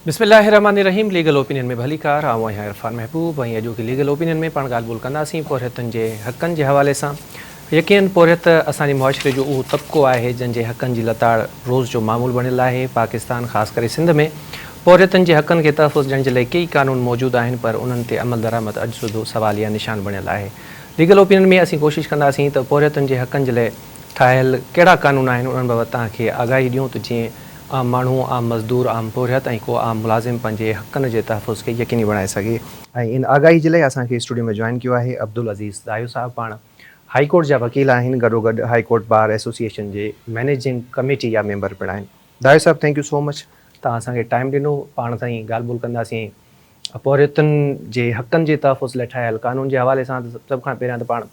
بسم الله الرحمٰن الرحيم ليگل اوپينين ۾ ڀليڪار آئون آهيان عرفان محبوب ۽ اڄوڪي ليگل اوپينين ۾ پاڻ ڳالهه ٻولهه ڪنداسين پورهيتن جي حقن جي حوالي سان يقينن پورهيت اسان جي معاشري جو اهو طبقو آهي جن جي حقن جي لتاڙ روز جو معمول بڻيل آهي پاڪستان خاص ڪري سنڌ ۾ پورهيتن جي حقن کي تحفظ ڏيڻ جي لاء ڪيئي قانون موجود آهن پر انهن تي عملدرآمد اڄ سوڌو سواليه نشان بڻيل آهي. ليگل اوپينين ۾ اسين ڪوشش ڪنداسين ته پورهيتن جي حقن جي لاء ٺاهيل ڪهڙا قانون آهن انهن بابت توهان کي آگاهي ڏيون ته جيئن عام ماڻهو، عام مزدور، عام پورهيت ۽ ڪو عام ملازم پنهنجي حقن جي تحفظ کي يقيني بڻائي سگهي. ۽ ان آگاهي جي لاء اسان کي اسٽوڊيو ۾ جوائن ڪيو آهي عبدالعزيز دايو صاحب پاڻ هائي ڪورٽ جا وڪيل آهن گڏوگڏ هائي ڪورٽ بار ايسوسيئيشن جي مئنيجنگ ڪميٽي جا ميمبر پڻ آهن. دايو صاحب thank you سو مچ توهان اسان کي ٽائيم ڏنو پاڻ سان ئي ڳالهه ٻولهه ڪنداسين پورهيتن جي حقن جي تحفظ لاء ٺاهيل قانون جي حوالي سان ته سڀ کان پهريان ته پاڻ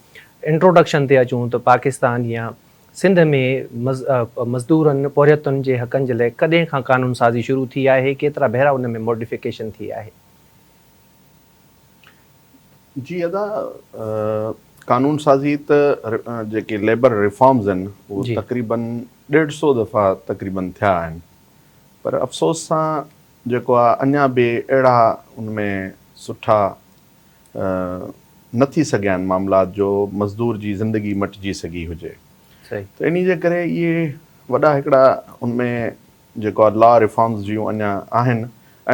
انٽروڊڪشن تي اچون ته پاڪستان يا سنڌ ۾ مزدورن پورهيتن جي حقن جي لاء ڪڏهن کان قانون سازي شروع ٿي آهي ڪيترا ڀيرا ان ۾ موڊيفڪيشن ٿي آهي. جي ادا قانون سازي ته جيڪي ليبر ريفارمز آهن اهو تقريبن ڏيڍ سو دفعا تقريبن ٿيا آهن پر افسوس سان جيڪو آهي اڃا به اهڙا ان ۾ سٺا نه ٿي سگهيا آهن معاملات جو مزدور جي زندگي مٽجي سگهي هجي ته انهي جي ڪري اهي وڏا هڪڙا ان ۾ جيڪو آهي لا ريفارمز جون اڃا آهن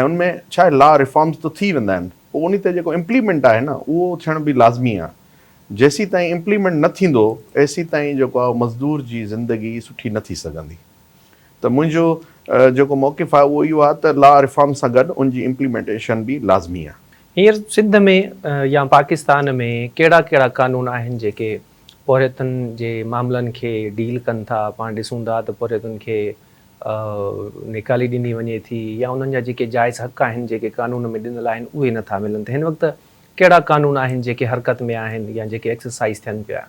۽ ان ۾ ڇا آهي لا ريفارمز ته ٿي ويندا آهن پوء انهي تي جيڪو امپليمينٽ آهي نه اهو ٿيڻ به لازمي آهي جيسين تائين امپليمينٽ نه ٿيندو ايسين تائين جيڪو آهي مزدور جي زندگي سٺي نه ٿي سگهندي ته منهنجو جيڪو موقف آهي اهو اهو آهي ته لا ريفارمز سان گڏ ان جي امپليمينٽيشن به لازمي آهي. هينئر سنڌ ۾ يا پاڪستان ۾ ڪهڙا ڪهڙا قانون آهن جيڪي پورهيتن جي معاملن کي ڊيل ڪن ٿا، پاڻ ڏسون ٿا ته پورهيتن کي نيڪالي ڏني وڃي ٿي يا انهن جا جيڪي جائز حق آهن جيڪي قانون ۾ ڏنل آهن اهي نه ٿا ملن ته هن وقت ڪهڙا قانون آهن جيڪي حرڪت ۾ آهن يا جيڪي ايڪسرسائز ٿين پيا؟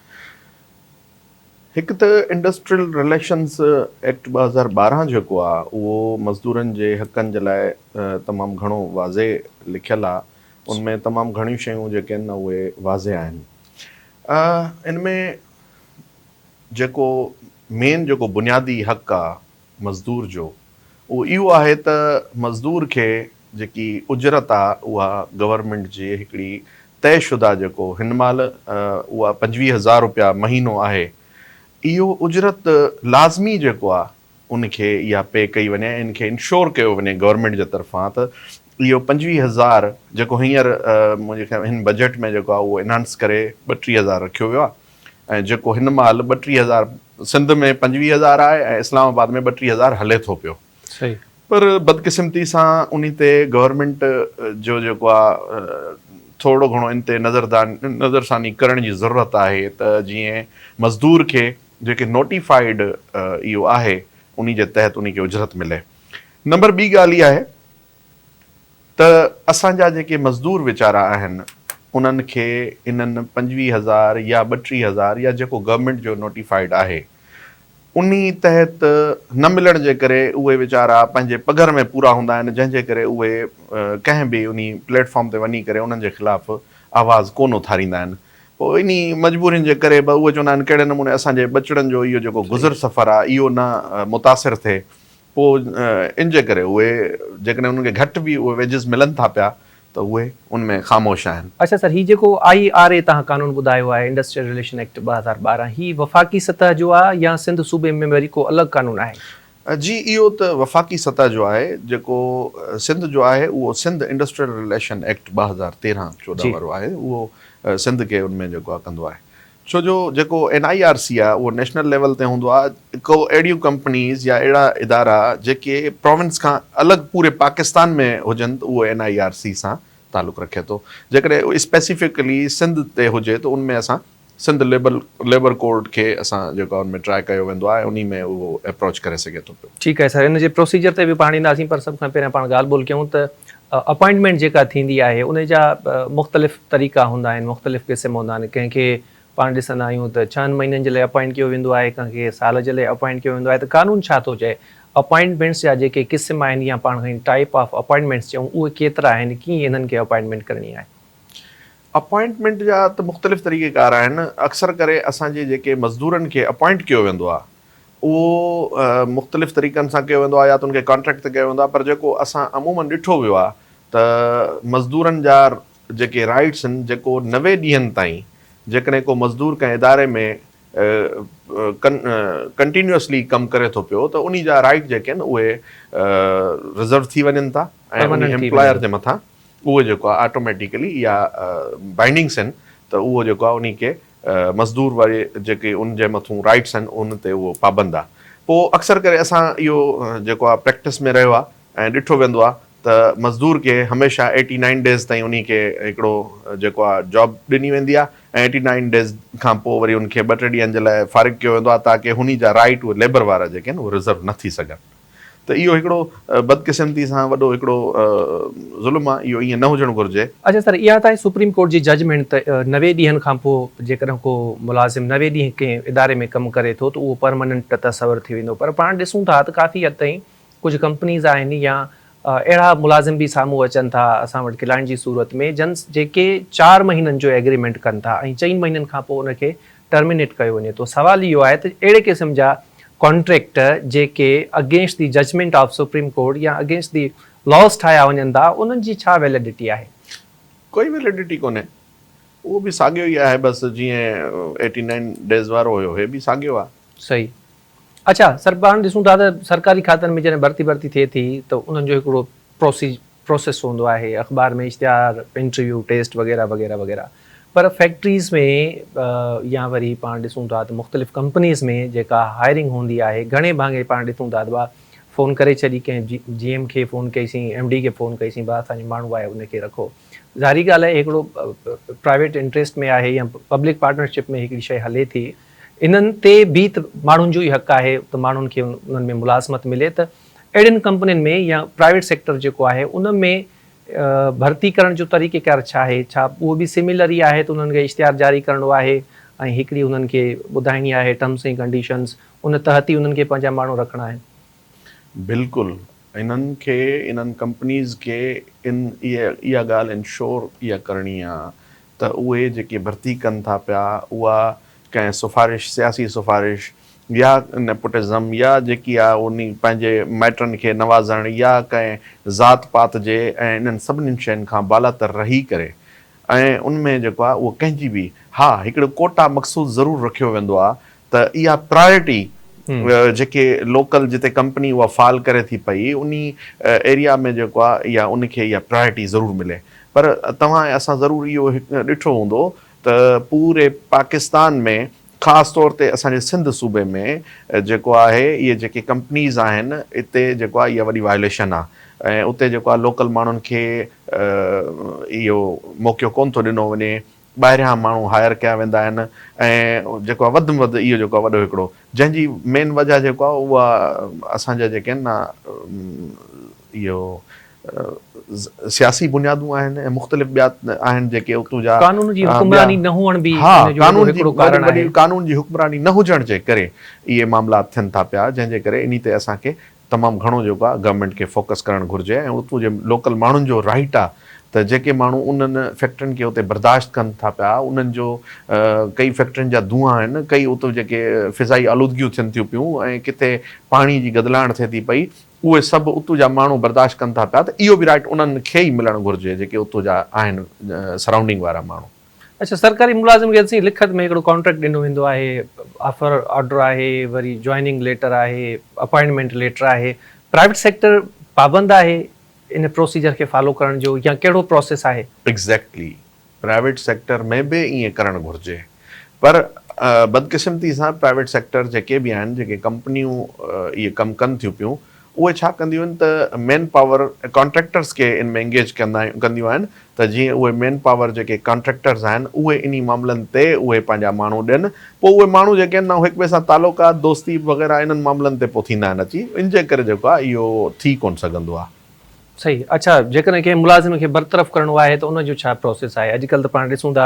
هڪ ته انڊسٽريل رليشنز ايڪٽ 2012 جيڪو آهي اهو مزدورن جي حقن جي لاء تمام گهڻو واضح لکيل آهي ان ۾ تمام گهڻيون شيون جيڪي آهن نه اهي واضح آهن. ان ۾ جيڪو مين جيڪو بنيادي حق آ مزدور جو اهو اهو آهي ته مزدور کي جيڪي اجرت آ اها گورنمينٽ جي هڪڙي طئي شده جيڪو هن مهل اها 25 هزار روپيا مهينو آهي اهو اجرت لازمي جيڪو آ ان کي اها پي ڪئي وڃي ۽ ان کي انشور ڪيو وڃي گورنمينٽ جي طرفان ته اهو 25 هزار جيڪو هينئر منهنجي خيال هن بجيٽ ۾ جيڪو آهي اهو انهانس ڪري 32 هزار رکيو ويو آهي ۽ جيڪو هن مهل 32 هزار سنڌ ۾ 25 هزار آهي ۽ اسلام آباد ۾ 32 هزار هلي ٿو پيو پر بدقسمتي سان انهي تي گورنمينٽ جو جيڪو آهي ٿورو گهڻو ان تي نظرثاني ڪرڻ جي ضرورت آهي ته جيئن مزدور کي جيڪي نوٽيفائيڊ اهو آهي انهي جي تحت انهي کي اجرت ملي. نمبر ٻي ڳالهه اها آهي ته اسان جا جيڪي مزدور ويچارا آهن انهن کي انهن 25 هزار يا 32 هزار يا جيڪو گورنمينٽ جو نوٽيفائيڊ آهي انهي تحت نه ملڻ جي ڪري اهي ويچارا پنهنجي پگهر ۾ پورا هوندا آهن جنهن جي ڪري اهي ڪنهن به انهي پليٽ فارم تي وڃي ڪري انهن جي خلاف آواز ڪونه اٿاريندا آهن پوء انهي مجبورين جي ڪري به اهي چوندا آهن ڪهڙي نموني اسان جي ٻچڙن جو اهو جيڪو گذر سفر آهي اهو نه متاثر ٿئي پوء ان جي ڪري اهي جيڪڏهن انهن کي گهٽ به اهي ويجز ملن ٿا پيا ته اهي ان ۾ خاموش آهن. اڇا سر هي جيڪو I R اي توهان قانون ٻڌايو آهي انڊسٽريل رليشن ايڪٽ 2012 هي وفاقي سطح جو آهي يا سنڌ صوبي ۾ وري ڪو الڳ قانون آهي؟ جي اهو ته وفاقي سطح جو آهي جيڪو سنڌ جو آهي اهو سنڌ انڊسٽريل رليشن ايڪٽ 2013 14 وارو آهي اهو سنڌ کي ان ۾ جيڪو آهي ڪندو آهي ڇو جو جيڪو اين I R C آهي اهو نيشنل ليول تي هوندو آهي ڪو اهڙيون ڪمپنيز يا اهڙا ادارا جيڪي پراونس کان الڳ پوري پاڪستان ۾ هجن ته اهو اين I R C سان تعلق رکي ٿو جيڪڏهن اسپيسيفڪلي سنڌ تي هجي ته ان ۾ اسان سنڌ ليبل ليبر ڪورٽ کي اسان جيڪو ان ۾ ٽرائي ڪيو ويندو آهي انهي ۾ اهو اپروچ ڪري سگهي ٿو پيو. ٺيڪ آهي سر ان جي پروسيجر تي به پاڻ اينداسين پر سڀ کان پهريان پاڻ ڳالهه ٻولهه ڪيون ته اپائنٽمينٽ جيڪا ٿيندي آهي ان جا مختلف طريقا هوندا آهن مختلف قسم هوندا آهن ڪنهن کي پاڻ ڏسندا آهيون ته ڇهن مهينن جي لاء اپائنٽ ڪيو ويندو آهي ڪنهن کي سال جي لاء اپائنٽ ڪيو ويندو آهي ته قانون ڇا ٿو چئي اپائنٽمينٽس جا جيڪي قسم آهن يا پاڻ کڻي ٽائپ آف اپائنٽمينٽس چئون اهي ڪيترا آهن ڪيئن انهن کي اپائنٽمينٽ ڪرڻي آهي. اپائنٽمينٽ جا ته مختلف طريقي ڪار آهن اڪثر ڪري اسان جي جيڪي مزدورن کي اپائنٽ ڪيو ويندو آهي اهو مختلف طريقن سان ڪيو ويندو آهي يا ته ان کي ڪانٽريڪٽ تي ڪيو ويندو آهي پر جيڪو اسان عموماً ڏٺو ويو آهي ته مزدورن جا جيڪي رائيٽس آهن جيڪو 90 ڏينهن تائين جيڪڏهن ڪو مزدور ڪنهن اداري ۾ ڪنٽينيوسلي ڪم ڪري ٿو پيو ته انهي جا رائيٽ جيڪي آهن اهي رزرو ٿي وڃن ٿا ۽ انهي ايمپلائر جي مٿان اهو جيڪو آهي آٽوميٽيڪلي اها بائنڊنگس آهن ته اهو جيڪو آهي انهي کي مزدور واري جيڪي ان جي مٿون رائيٽس آهن ان تي اهو پابند آهي. پوء اڪثر ڪري اسان اهو جيڪو آهي پريڪٽس ۾ رهيو آهي ۽ ڏٺو ويندو آهي ته مزدور کي هميشه ايٽي نائن ڊيز تائين انهي کي هڪڙو جيڪو آهي جاب ڏني ويندي آهي ۽ ايٽي نائن ڊيز کان پوء وري ان کي ٻه ٽي ڏينهن جي لاء فارغ ڪيو ويندو آهي تاڪه انهي جا رائيٽ اهي ليبر وارا جيڪي آهن اهي رزرو نه ٿي سگهن. ته اهو هڪڙو بدقسمتي سان وڏو هڪڙو ظلم آهي، اهو ائين نه هجڻ گهرجي. اڇا سر اها ته آهي سپريم ڪورٽ جي ججمينٽ ته 90 ڏينهن کان پوء جيڪڏهن ڪو ملازم 90 ڏينهن ڪنهن اداري ۾ ڪم ڪري ٿو ته اهو پرماننٽ تصور ٿي ويندو پر پاڻ ڏسون ٿا ته ڪافي حد تائين ڪجهه ڪمپنيز آهن يا اهڙا ملازم به سامهون اچن ٿا اسان وٽ ڪلائنٽ جي صورت ۾ جن جيڪي چار مهينن جو ايگريمينٽ ڪن ٿا ۽ چئن مهينن کان پوء ان کي ٽرمينيٽ ڪيو وڃي ٿو. سوال اهو آهي ته اهڙي قسم جا ڪانٽريڪٽ جيڪي against the judgment of supreme court يا اگينسٽ the laws ٺاهيا وڃن ٿا انهن جي ڇا ويليڊٽي آهي؟ ڪوئي ويليڊٽي ڪونهي. اهو به ساڳيو ئي آهي بس جيئن ايٽي نائن ڊيز وارو هيو هي به ساڳيو آهي. صحيح. اڇا سر پاڻ ڏسون ٿا ته سرڪاري کاتن ۾ جڏهن ڀرتي ڀرتي ٿئي ٿي ته انهن جو هڪڙو پروسي پروسيس هوندو آهي اخبار ۾ اشتهار انٽرويو ٽيسٽ وغيره وغيره وغيره پر فيڪٽريز ۾ يا وري پاڻ ڏسون ٿا ته مختلف ڪمپنيز ۾ جيڪا هائرنگ هوندي آهي گهڻي ڀاڱي پاڻ ڏسون ٿا ته با فون ڪري ڇڏي ڪنهن جي ايم کي فون ڪئيسين ايم ڊي کي فون ڪئيسين با اسان جو ماڻهو آهي ان کي رکو ظاهري ڳالهه آهي هڪڙو پرائيويٽ انٽريسٽ ۾ آهي يا پبلڪ پارٽنرشپ ۾ هڪڙي شيء هلي ٿي انهن تي به ته ماڻهن جو ئي حق آهي ته ماڻهن کي انهن ۾ ملازمت ملي ته اهڙين ڪمپنين ۾ يا پرائيويٽ سيڪٽر جيڪو آهي ان ۾ ڀرتي ڪرڻ جو طريقيڪار ڇا آهي؟ ڇا اهو به سميلر ئي آهي ته انهن کي اشتهار جاري ڪرڻو آهي ۽ هڪڙي انهن کي ٻڌائڻي آهي ٽرمس ۽ ڪنڊيشنز ان تحت ئي انهن کي پنهنجا ماڻهو رکڻا آهن؟ بلڪل انهن کي انهن ڪمپنيز کي ان اها ڳالهه انشور اها ڪرڻي آ ته اهي جيڪي ڀرتي ڪن ٿا پيا اها ڪنهن سفارش سياسي سفارش يا نيپوٽزم يا جيڪي آ انهي پنهنجي مائٽن کي نوازڻ يا ڪنهن ذات پات جي ۽ انهن سڀني شين کان بالاتر رهي ڪري ۽ ان ۾ جيڪو آ اهو ڪنهن جي به ها هڪڙو ڪوٽا مخصوص ضرور رکيو ويندو آ ته اها پرايورٽي جيڪي لوڪل جتي ڪمپني اها فعال ڪري ٿي پئي انهي ايريا ۾ جيڪو آ اها ان کي اها پرايورٽي ضرور ملي پر توهان ۽ اسان ضرور اهو ڏٺو هوندو ته پوري پاڪستان ۾ خاص طور تي اسان جي سنڌ صوبي ۾ جيڪو آهي اهي جيڪي ڪمپنيز آهن اتي جيڪو آهي اها وڏي وائليشن آهي ۽ اتي جيڪو آهي لوڪل ماڻهن کي اهو موقعو ڪونه ٿو ڏنو وڃي ٻاهريان ماڻهو هائر ڪيا ويندا آهن ۽ جيڪو آهي وڌ ۾ وڌ اهو جيڪو آهي وڏو هڪڙو جنهن جي مين وجه جيڪو آهي اها اسان جا جيڪي آهن نه اهو سياسي بنيادون آهن ۽ مختلف ٻيا آهن جيڪي اتون جا قانون جي حڪمراني نه هئڻ به ان جو وڏو هڪڙو ڪارڻ آهي. قانون جي حڪمراني نه هجڻ جي ڪري اهي معاملات ٿين ٿا پيا جنهن جي ڪري انهي تي اسان کي تمام گهڻو جيڪو آهي گورنمينٽ کي فوڪس ڪرڻ گهرجي ۽ اتون جي لوڪل ماڻهن جو رائيٽ آهي ته جيڪي ماڻهو انهن فيڪٽرين کي اتي برداشت ڪن ٿا پيا انهن جو ڪئي فيڪٽرين جا دونهان آهن ڪئي اتي جيڪي فضائي آلودگيون ٿين ٿيون پيون ۽ ڪٿي پاڻي جي گدلاڻ ٿئي ٿي پئي اهي سڀ اتو جا ماڻهو برداشت ڪن ٿا پيا ته اهو به رائيٽ انهن کي ئي ملڻ گهرجي جيڪي اتو جا آهن سرائونڊنگ وارا ماڻهو. اڇا سرڪاري ملازم کي سائين لکت ۾ هڪڙو ڪانٽريڪٽ ڏنو ويندو آهي آفر آرڊر آهي وري جوائننگ ليٽر آهي اپائنٽمينٽ ليٽر آهي پرائيويٽ سيڪٽر پابند آهي ان پروسيجر کي فالو ڪرڻ جو يا ڪهڙو پروسيس آهي؟ ايگزيڪٽلي پرائيويٽ سيڪٽر ۾ به ائين ڪرڻ گهرجي پر بدقسمتي سان پرائيويٽ سيڪٽر جيڪي به آهن جيڪي ڪمپنيون اهي ڪم ڪن ٿيون پيون اهي ڇا ڪنديون آهن ته مين پاور ڪانٽريڪٽرز کي ان ۾ انگيج ڪنديون آهن ته جيئن اهي مين پاور جيڪي ڪانٽريڪٽرز آهن اهي انهي معاملن تي اهي پنهنجا ماڻهو ڏين پوء اهي ماڻهو جيڪي آهن نه هڪ ٻئي سان تعلقات دوستي وغيره انهن معاملن تي پوء ٿيندا آهن اچي ان جي ڪري جيڪو آهي اهو ٿي ڪونه سگهندو آهي. صحيح اڇا جيڪڏهن ڪنهن ملازم کي برطرف ڪرڻو آهي ته ان جو ڇا پروسيس آهي اڄڪلهه ته پاڻ ڏسون ٿا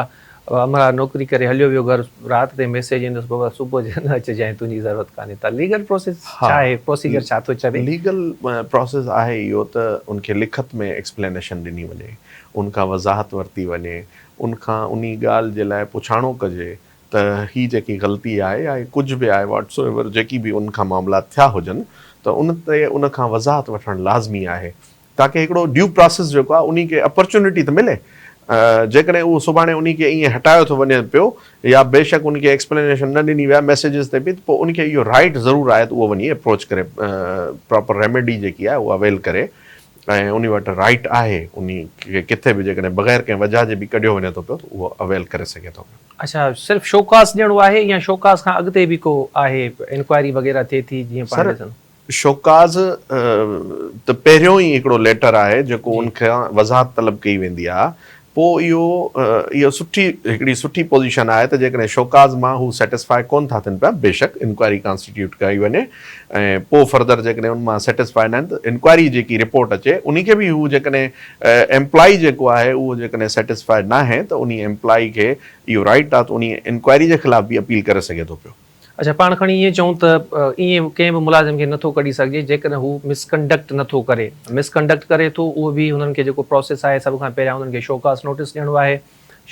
امراء نوڪري ڪري هليو ويو گهر رات تي ميسيج ايندس بابا صبح جو نه اچجانء تنهنجي ضرورت ڪانهي ته ليگل پروسيس ڇا آهي پروسيجر ڇا ٿو چوي. ليگل پروسيس آهي اهو ته ان کي لکت ۾ ايڪسپلينيشن ڏني وڃي ان کان وضاحت ورتي وڃي ان کان انهي ڳالهه جي لاء پڇاڻو ڪجي ته هي جيڪي غلطي آهي يا ڪجهه به آهي واٽ سو ايور جيڪي به ان کان معاملات ٿيا هجن ته ان تي ان کان وضاحت وٺڻ لازمي آهي تاڪه هڪڙو ڊيو پراسيس جيڪو آهي انهي کي اپرچونٽي ته ملي جيڪڏهن اهو سڀاڻي انهي کي ائين هٽايو ٿو وڃي پيو يا بيشڪ ان کي ايڪسپلينيشن نه ڏني وئي آهي ميسيجز تي به ته پوء ان کي اهو رائيٽ ضرور آهي ته اهو وڃي اپروچ ڪري پراپر ريميڊي جيڪي آهي اها اويل ڪري ۽ انهي وٽ رائيٽ آهي انهي کي ڪٿي به جيڪڏهن بغير ڪنهن وجهه جي به ڪڍيو وڃي ٿو پيو ته اهو اويل ڪري سگهي ٿو پيو. اڇا صرف شوڪاز ڏيڻو آهي يا شوڪاز کان اڳتي به ڪو آهي انڪوائري وغيره ٿئي ٿي جيئن پاڻ سر ڏسن. شوڪاز ته پهريون ئي هڪڙو ليٽر آهي جيڪو ان کان وضاحت طلب ڪئي ويندي آهي پوء اهو اهو سٺي هڪڙي سٺي پوزيشن آهي ته جيڪڏهن شوڪاز مان هو سيٽسفاء ڪونه ٿا ٿين پيا بيشڪ انڪوائري ڪانسٽيٽيوٽ ڪئي وڃي ۽ پوء فردر جيڪڏهن ان مان سيٽسفاء ناهن ته انڪوائري جيڪي رپورٽ اچي انهي کي به هو جيڪڏهن ايمپلائي جيڪو آهي اهو جيڪڏهن سيٽسفاء ناهي ته انهي ايمپلائي کي اهو رائيٽ آهي ته انهي انڪوائري جي خلاف به اپيل ڪري سگهي ٿو پيو. اڇا پاڻ کڻي ائين چئون ته ائين ڪنهن به ملازم کي نٿو ڪڍي سگهجي جيڪڏهن هو مس ڪنڊڪٽ نٿو ڪري. مس ڪنڊڪٽ ڪري ٿو اهو به هنن کي جيڪو پراسيس آهي سڀ کان پهريان انهن کي شوڪاز نوٽيس ڏيڻو آهي.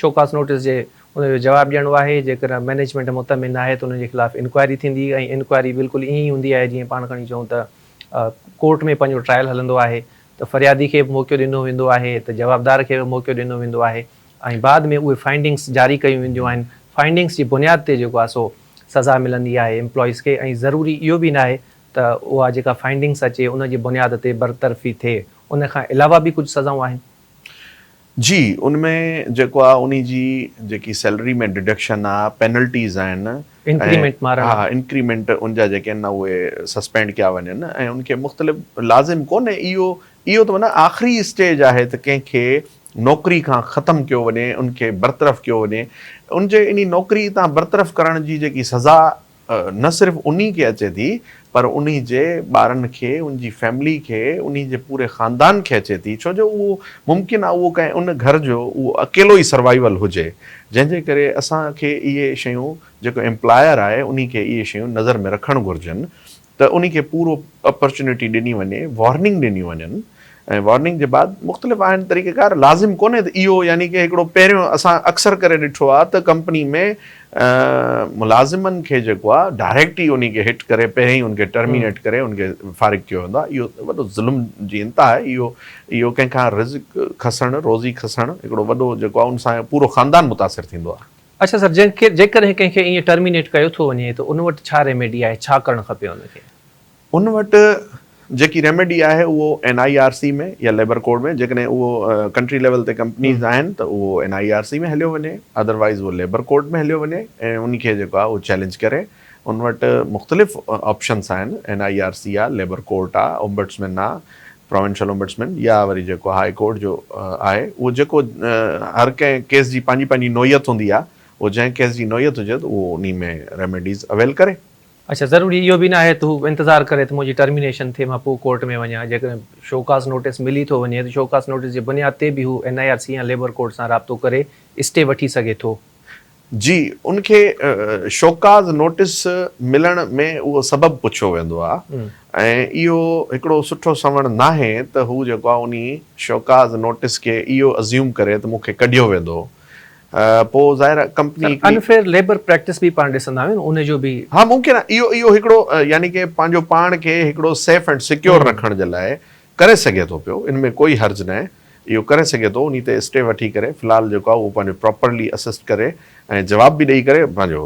شوڪاز نوٽيس جي ان جو جواب ڏيڻو آهي. جيڪڏهن مئنيجمينٽ مطمئن ناهي ته انهن جي خلاف انڪوائري ٿيندي ۽ انڪوائري بلڪل ائين ئي هوندي آهي جيئن پاڻ کڻي چئون ته ڪورٽ ۾ پنهنجو ٽرائل هلندو آهي ته فريادي کي به موقعو ڏنو ويندو آهي ته جوابدار کي به موقعو ڏنو ويندو آهي. ۽ بعد ۾ اهي فائنڊنگس جاري ڪيون وينديون آهن، فائنڊنگس جي بنياد تي جيڪو آهي سو سزا ملندي آهي ايمپلائيز کي ۽ ضروري اهو به ناهي ته اها جيڪا فائنڊنگس اچي ان جي بنياد تي برطرفي ٿئي، ان کان علاوه به ڪجهه سزائون آهن. جي ان ۾ جيڪو آهي انهي جي جيڪي سيلري ۾ ڊڊڪشن آهي، پينلٽيز آهن ۽ انڪريمينٽ مارڻ. ها انڪريمينٽ ان جا جيڪي آهن نه اهي سسپينڊ ڪيا وڃن ۽ ان کي مختلف لازم ڪونهي اهو اهو ته معنيٰ آخري اسٽيج آهي ته ڪنهن کي نوڪري کان ختم ڪيو وڃي، ان کي برطرف ڪيو وڃي. ان جي انهي نوڪري تان برطرف ڪرڻ جي جيڪي سزا نه صرف انهي کي اچي ٿي پر انهي جي ٻارن کي، ان جي فيملي کي، انهي جي پوري خاندان کي اچي ٿي ڇو جو اهو ممڪن آهي اهو ڪنهن ان گهر جو اهو اڪيلو ئي سروائيول هجي جنهن جي ڪري اسان کي اهي شيون جيڪو ايمپلائر آهي انهي کي اهي شيون نظر ۾ رکڻ گهرجن ته انهي کي پورو اپرچونٽي ڏني وڃي، وارننگ ڏنيون وڃن ۽ وارننگ جي بعد مختلف آهن طريقه ڪار لازم ڪونهي ته اهو يعني ڪه هڪڙو پهريون اسان اڪثر ڪري ڏٺو آهي ته ڪمپني ۾ ملازمن کي جيڪو آهي ڊائريڪٽ ئي انهي کي هٽ ڪري پهرين ئي ان کي ٽرمينيٽ ڪري ان کي فارغ ڪيو ويندو آهي اهو وڏو ظلم جي انتها آهي اهو اهو ڪنهن کان رزق کسڻ روزي کسڻ هڪڙو وڏو جيڪو آهي ان سان پورو خاندان متاثر ٿيندو آهي. اڇا سر جنهن کي جيڪڏهن ڪنهن کي ائين ٽرمينيٽ ڪيو ٿو وڃي ته ان وٽ ڇا ريميڊي آهي ڇا ڪرڻ کپي ان کي؟ ان وٽ جيڪي ريميڊي آهي اهو اين I R C ۾ يا ليبر ڪورٽ ۾ جيڪڏهن اهو ڪنٽري ليول تي ڪمپنيز آهن ته اهو اين I R C ۾ هليو وڃي ادروائيز اهو ليبر ڪورٽ ۾ هليو وڃي ۽ ان کي جيڪو آهي اهو چئلينج ڪري ان وٽ مختلف آپشنس آهن اين I R C آهي ليبر ڪورٽ آهي اومبٽسمين آهي پراونشل اومبٽسمين يا وري جيڪو هاء ڪورٽ جو آهي اهو جيڪو هر ڪنهن ڪيس جي پنهنجي پنهنجي نوعيت هوندي آهي اهو جنهن ڪيس جي نوعيت هجي ته اهو انهي ۾ ريميڊيز اويل ڪري. اڇا ضروري اهو به ناهي ته هو انتظار ڪري ته منهنجي ٽرمينيشن ٿئي مان پوء ڪورٽ ۾ وڃان جيڪڏهن شوڪاز نوٽيس ملي ٿو وڃي ته شوڪاز نوٽيس جي بنياد تي به هو اين I R C يا ليبر ڪورٽ سان رابطو ڪري اسٽي وٺي سگهي ٿو. جي ان کي شوڪاز نوٽيس ملڻ ۾ اهو سبب پڇيو ويندو آهي ۽ اهو هڪڙو سٺو سنوڻ ناهي ته هو جيڪو آهي انهي شوڪاز نوٽيس کي اهو ازيوم ڪري ته مون کي ڪڍيو ويندو پوء ظاهر آهي ڪمپني سر هڪڙي انفيئر ليبر پريڪٽس به پاڻ ڏسندا آهيون ان جو به. ها ممڪن آهي اهو اهو هڪڙو يعني ڪي پنهنجو پاڻ کي هڪڙو سيف اينڊ سيڪيور رکڻ جي لاء ڪري سگهي ٿو پيو ان ۾ ڪوئي حرج ناهي اهو ڪري سگهي ٿو انهي تي اسٽي وٺي ڪري في الحال جيڪو آهي اهو پنهنجو پراپرلي اسسٽ ڪري ۽ جواب به ڏئي ڪري پنهنجو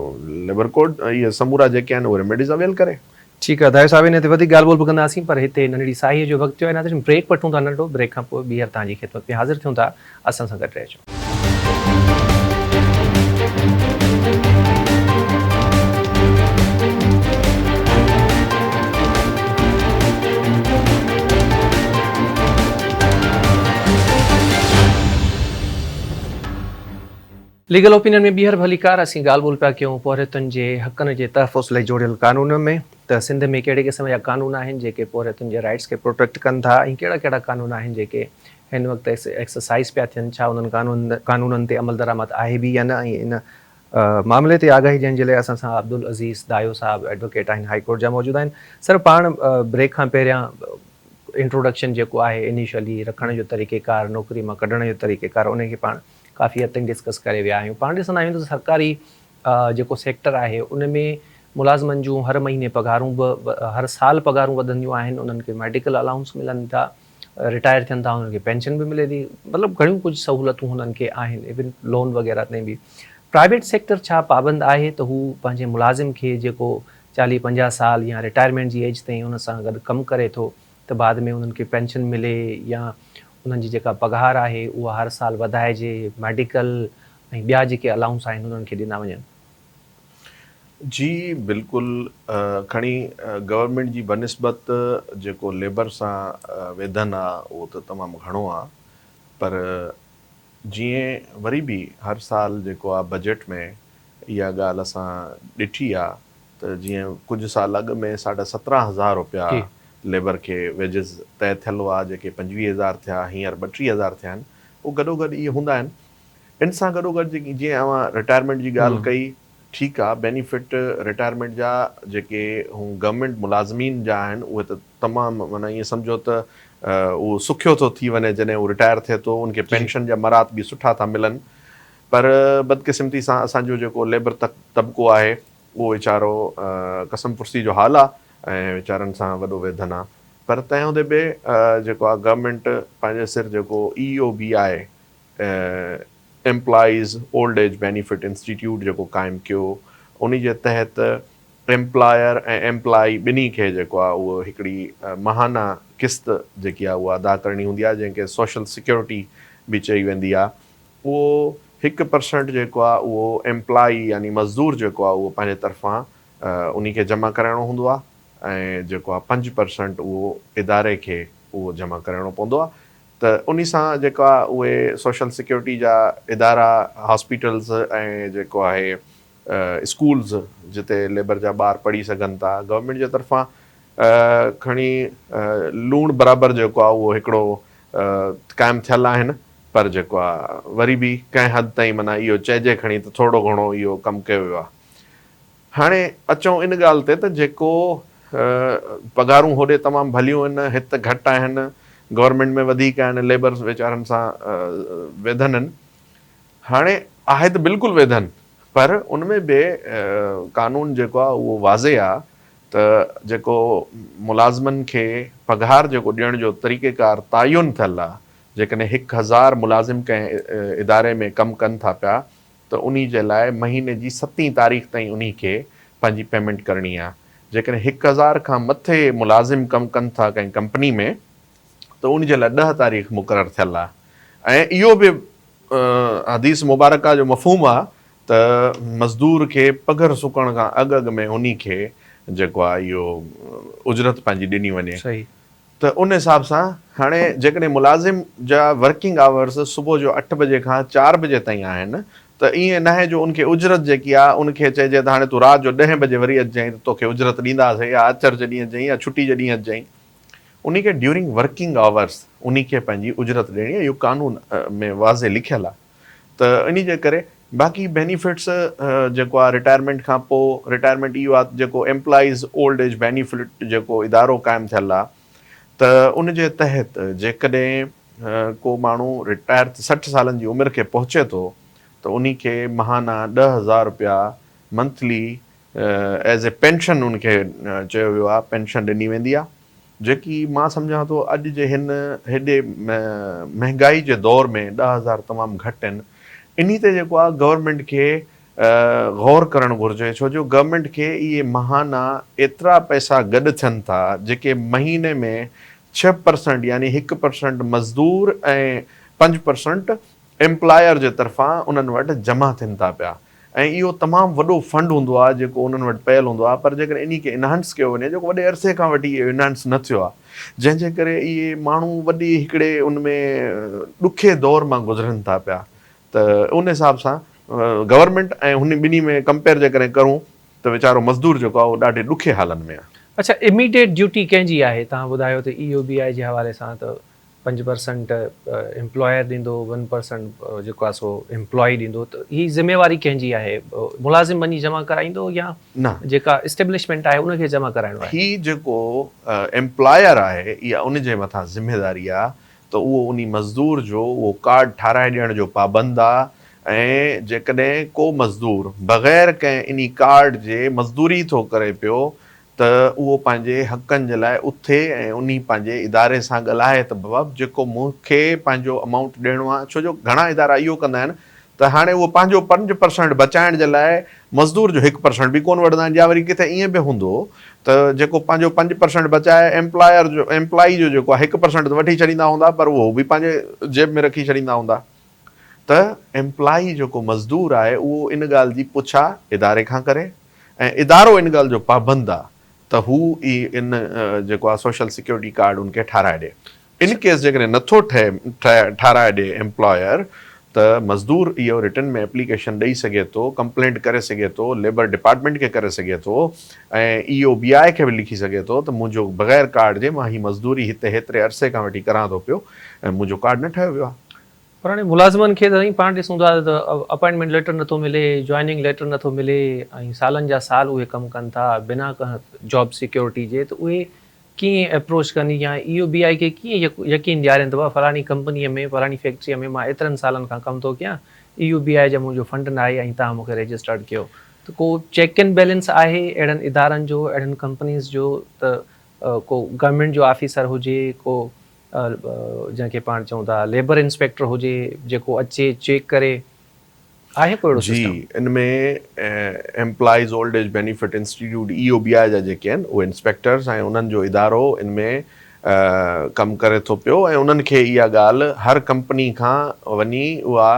ليبر ڪورٽ اهي سمورا جيڪي آهن اهي ريميڊيز اويل ڪري. ٺيڪ آهي دايو صاحب ان تي وڌيڪ ڳالهه ٻولهه به ڪنداسين پر هتي ننڍڙي ساهيء جو وقت ٿيو آهي ناظرين بريڪ وٺون ٿا ننڍڙو بريڪ کان پوء ٻيهر توهان جي خدمت ۾ حاضر ٿيون ٿا اسان سان گڏ رهجو. ليگل اوپينين ۾ ٻيهر ڀليڪار اسين ڳالهه ٻولهه پيا ڪيون پورهيتن جي حقن جي تحفظ لاء جوڙيل قانون ۾ ته سنڌ ۾ ڪهڙي قسم جا قانون آهن جيڪي پورهيتن جي رائيٽس کي پروٽيڪٽ ڪن ٿا ۽ ڪهڙا ڪهڙا قانون آهن جيڪي هن وقت ايڪسرسائز پيا ٿين، ڇا انهن قانون قانونن تي عملدرآمد آهي به يا نه ۽ ان معاملي تي آگاهي ڏيڻ جي لاء اسان سان عبدالعزيز دايو صاحب ايڊووڪيٽ آهن هائي ڪورٽ جا موجود آهن. سر پاڻ بريڪ کان پهريان انٽروڊڪشن جيڪو آهي انيشلي رکڻ جو طريقي ڪار نوڪري مان ڪڍڻ جو طريقي ڪار ان کي پاڻ ڪافي حد تائين ڊسڪس ڪري ويا آهيون پاڻ ڏسندا آهيون ته سرڪاري جيڪو سيڪٽر آهي ان ۾ ملازمن جون هر مهيني پگهارون به هر سال پگهارون وڌنديون آهن انهن کي ميڊيڪل الائونس ملن ٿا رٽائر ٿين ٿا انهن کي پينشن به ملي ٿي مطلب گهڻيون ڪجهه سهولتون هنن کي آهن ايون لون وغيره تائين به پرائيويٽ سيڪٽر ڇا پابند آهي ته هو پنهنجي ملازم کي جيڪو چاليهه پنجاهه سال يا رٽائرمينٽ جي ايج تائين ان سان گڏ ڪم ڪري ٿو ته بعد ۾ انهن کي پينشن ملي يا انهن جي جيڪا پگهار آهي اها هر سال وڌائجي ميڊيڪل ۽ ٻيا جيڪي الائونس آهن انهن کي ڏنا وڃن. جي بلڪل کڻي گورنمينٽ جي بنسبت جيڪو ليبر سان ويڌن آ اهو ته تمام گهڻو آ پر جيئن وري به هر سال جيڪو آ بجيٽ ۾ اها ڳالهه اسان ڏٺي آ ته جيئن ڪجهه سال اڳ ۾ ساڍا 17 هزار روپيا ليبر کي ويجز طئي ٿيل هئا جيڪي 25 هزار ٿيا هينئر 32 هزار ٿيا آهن اهو گڏوگڏ اهي هوندا آهن ان سان گڏوگڏ جيڪي جيئن اوهان رٽائرمينٽ جي ڳالهه ڪئي ٺيڪ آ بينيفٽ رٽائرمينٽ جا جيڪي هو گورنمينٽ ملازمين جا آهن اهي ته تمام معنيٰ ائين سمجهو ته اهو سکيو ٿو ٿي وڃي جڏهن هو رٽائر ٿئي ٿو ان کي پينشن جا مراعات به سٺا ٿا ملن پر بدقسمتي سان اسان جو جيڪو ليبر طبقو آهي اهو ويچارو قسم پرسي جو حال آ ۽ ويچارن سان وڏو ويڌن آ پر تنهن هوندي به جيڪو آ گورنمينٽ پنهنجي سر جيڪو اي او بي آهي employees old age benefit institute جيڪو قائم ڪيو انهي جي تحت ايمپلائر ۽ ايمپلائي ٻنهي کي جيڪو آهي اهو هڪڙي ماهانه قسط جيڪي آهي اها ادا ڪرڻي هوندي آهي جنهن کي سوشل سيڪيورٽي به چئي ويندي آهي اهو 1% جيڪو آهي اهو ايمپلائي يعني مزدور جيڪو آهي اهو پنهنجي طرفان انهي کي جمع ڪرائڻو هوندو آهي ۽ جيڪو آهي 5% اهو اداري کي اهو جمع ڪرائڻو پوندو آهي ته انهي سان جيڪا اهي سوشل سيڪيورٽي جا ادارا هاسپيٽلز ۽ جيڪو آهي اسڪولز جتي ليبر جا ٻار پڙهي سگهن ٿا گورنمينٽ جي طرفان کڻي لوڻ برابر جيڪو آهي اهو هڪڙو قائم ٿيل آهن پر جيڪو آهي وري به ڪنهن حد تائين معنيٰ اهو چئجي کڻي ته ٿورڙو گهڻو اهو ڪم ڪيو ويو آهي. هاڻي اچون ان ڳالهه تي ته جيڪو پگهارون هوڏي تمام ڀليون آهن، هت گهٽ آهن، گورنمينٽ ۾ وڌيڪ آهن، ليبرز ويچارن سان ويڌن آهن. هاڻي آهي ته بلڪل ويڌن پر ان ۾ به قانون جيڪو آهي اهو واضح آهي ته جيڪو ملازمن کي پگهار جيڪو ڏيڻ جو طريقيڪار تعين ٿيل آهي، جيڪڏهن 1000 ملازم ڪنهن اداري ۾ ڪم ڪن ٿا پيا ته انهي جي لاء مهيني جي ستين تاريخ تائين انهي کي پنهنجي پيمينٽ ڪرڻي آ. جيڪڏهن 1000 کان مٿي ملازم ڪم ڪن ٿا ڪنهن ڪمپني ۾ ته انهي جي لاء 10 تاريخ مقرر ٿيل آ ۽ اهو به حديث مبارڪه جو مفهوم آ ته مزدور کي پگهر سڪڻ کان اڳ اڳ ۾ انهي کي جيڪو آ اهو اجرت پنهنجي ڏني وڃي. ته ان حساب سان هاڻي جيڪڏهن ملازم جا ورڪنگ آورز صبح جو اٺ بجي کان چار بجي تائين آهن ته ائين ناهي جو ان کي اجرت جيڪي آهي ان کي چئجي ته هاڻي تون رات جو ڏهين بجي وري اچجئين ته توکي اجرت ڏينداسين يا آچر جي ڏينهن اچجئين يا ڇٽي جي ڏينهن اچجئين انهي کي ڊيورنگ ورڪنگ آورز انهي کي پنهنجي اجرت ڏيڻي آهي اهو قانون ۾ واضح لکيل آهي ته انهي جي ڪري باقي بينيفٽس جيڪو آهي رٽائرمينٽ کان پوء رٽائرمينٽ اهو آهي جيڪو ايمپلائيز اولڊ ايج بينيفٽ جيڪو ادارو قائم ٿيل آهي ته ان جي تحت جيڪڏهن ڪو ماڻهو رٽائر 60 سالن جي عمر کي پهچي ٿو ته انهي کي ماهانه 10,000 روپيا منٿلي ايز اي پينشن ان کي چيو ويو آهي پينشن ڏني ويندي آهي جيڪي مان سمجهان ٿو اڄ جي هن هيڏي مهنگائي جي دور ۾ 10,000 تمام گهٽ آهن انهي تي جيڪو آهي گورنمينٽ کي غور ڪرڻ گهرجي ڇو جو گورنمينٽ کي اهي ماهانه ايترا پئسا گڏ ٿين ٿا جيڪي مهيني ۾ 6% يعني 1% مزدور ۽ 5% ايمپلائر جي طرفان انهن وٽ جمع ٿين ٿا پيا ۽ اهو تمام وڏو فنڊ هوندو آهي جيڪو انهن وٽ پيل هوندو آهي پر جيڪڏهن انهي کي انهانس ڪيو وڃي جيڪو وڏي عرصي کان وٺي اهو انهانس نه ٿيو آهي جنهن جي ڪري اهي ماڻهو وڏي هڪڙي ان ۾ ڏکي دور مان گذرن ٿا پيا ته ان حساب سان گورنمينٽ ۽ هن ٻنهي ۾ ڪمپيئر جيڪڏهن ڪرون ته ويچارو مزدور جيڪو آهي اهو ڏاڍي ڏکي حالن ۾ آهي. اڇا اميڊيٽ ڊيوٽي ڪنهن جي آهي توهان ٻڌايو ته اي او بي آء جي حوالي سان ته 5% ايمپلائر ڏيندو 1% جيڪو آهي سو ايمپلائي ڏيندو ته هي ذميواري ڪنهن جي آهي ملازم وڃي جمع ڪرائيندو يا نه جيڪا اسٽيبلشمينٽ آهي ان کي جمع ڪرائڻو آهي؟ هي جيڪو ايمپلائر آهي اها ان جي مٿان ذميواري آهي ته اهو انهي مزدور جو اهو ڪارڊ ٺاهرائي ڏيڻ جو پابند آهي ۽ جيڪڏهن ڪو مزدور بغير ڪنهن انهي ڪارڊ جي مزدوري ٿو ڪري پيو ته اهو پنهنجي حقن جي لاء اٿي ۽ انهي پنهنجي اداري سان ڳالهائي ته بابا جيڪو مون کي پنهنجو امائونٽ ڏيڻو آهي ڇو جو گهڻا ادارا اهو ڪندا آهن ته هاڻي اهو پنهنجو 5% بچائڻ جي لاء مزدور جو 1% به ڪونه وٺندا آهن يا وري ڪٿي ائين به هوندو ته جيڪو پنهنجو 5% بچائي ايمپلائر جو ايمپلائي جو جيڪو آهي 1% ته وٺي ڇڏيندا هوندا پر اهو به پنهنجي جيب ۾ رکي ڇڏيندا هوندا ته ايمپلائي جيڪو مزدور آهي اهو ان ڳالهه جي پڇا اداري کان ڪري ۽ ادارو ان ڳالهه جو پابند آ ته هو ئي ان جيڪو آ سوشل سيڪيورٽي ڪارڊ ان کي ٺاهرائي ڏي. ان ڪيس جيڪڏهن نٿو ٺهي ٺاهرائي ڏي ايمپلائر ته مزدور اهو رٽن ۾ ايپليڪيشن ڏئي سگهي ٿو، ڪمپلينٽ ڪري سگهي ٿو، ليبر ڊپارٽمينٽ کي ڪري سگهي ٿو ۽ اي او بي آء کي به لکي سگهي ٿو ته منهنجو بغير ڪارڊ جي مان هي مزدوري هتي هيتري عرصي کان وٺي ڪران ٿو پيو ۽ منهنجو ڪارڊ نه ٺاهيو ويو آ. پر هاڻي ملازمن کي ته سائين پاڻ ڏسون ٿا ته اپائنٽمينٽ ليٽر نٿو ملي، جوائننگ ليٽر نٿو ملي ۽ سالن جا سال اهي ڪم ڪن ٿا بنا ڪنهن جاب سيڪيورٽي جي ته اهي ڪيئن اپروچ ڪن يا اي او بي آء کي ڪيئن يقين ڏيارين ته بابا فلاڻي ڪمپنيء ۾ فلاڻي فيڪٽريء ۾ مان ايترن سالن کان ڪم ٿو ڪيان اي او بي آء جا منهنجو فنڊ ناهي ۽ توهان مون کي رجسٽرڊ ڪيو ته ڪو چيڪ اينڊ بيلنس آهي اهڙن ادارن جو اهڙن ڪمپنيز جو ته ڪو گورنمينٽ جو آفيسر هجي ڪو جنهن کي پاڻ چئون ٿا ليبر انسپيڪٽر هجي جيڪو اچي چيڪ ڪري آهي ڪو اهڙو جي system? In ۾ employees old age benefit institute E O B I جا جيڪي آهن اهي انسپيڪٽرز ۽ انهن جو ادارو ان ۾ ڪم ڪري ٿو پيو ۽ انهن کي اها ڳالهه هر ڪمپني کان وڃي اها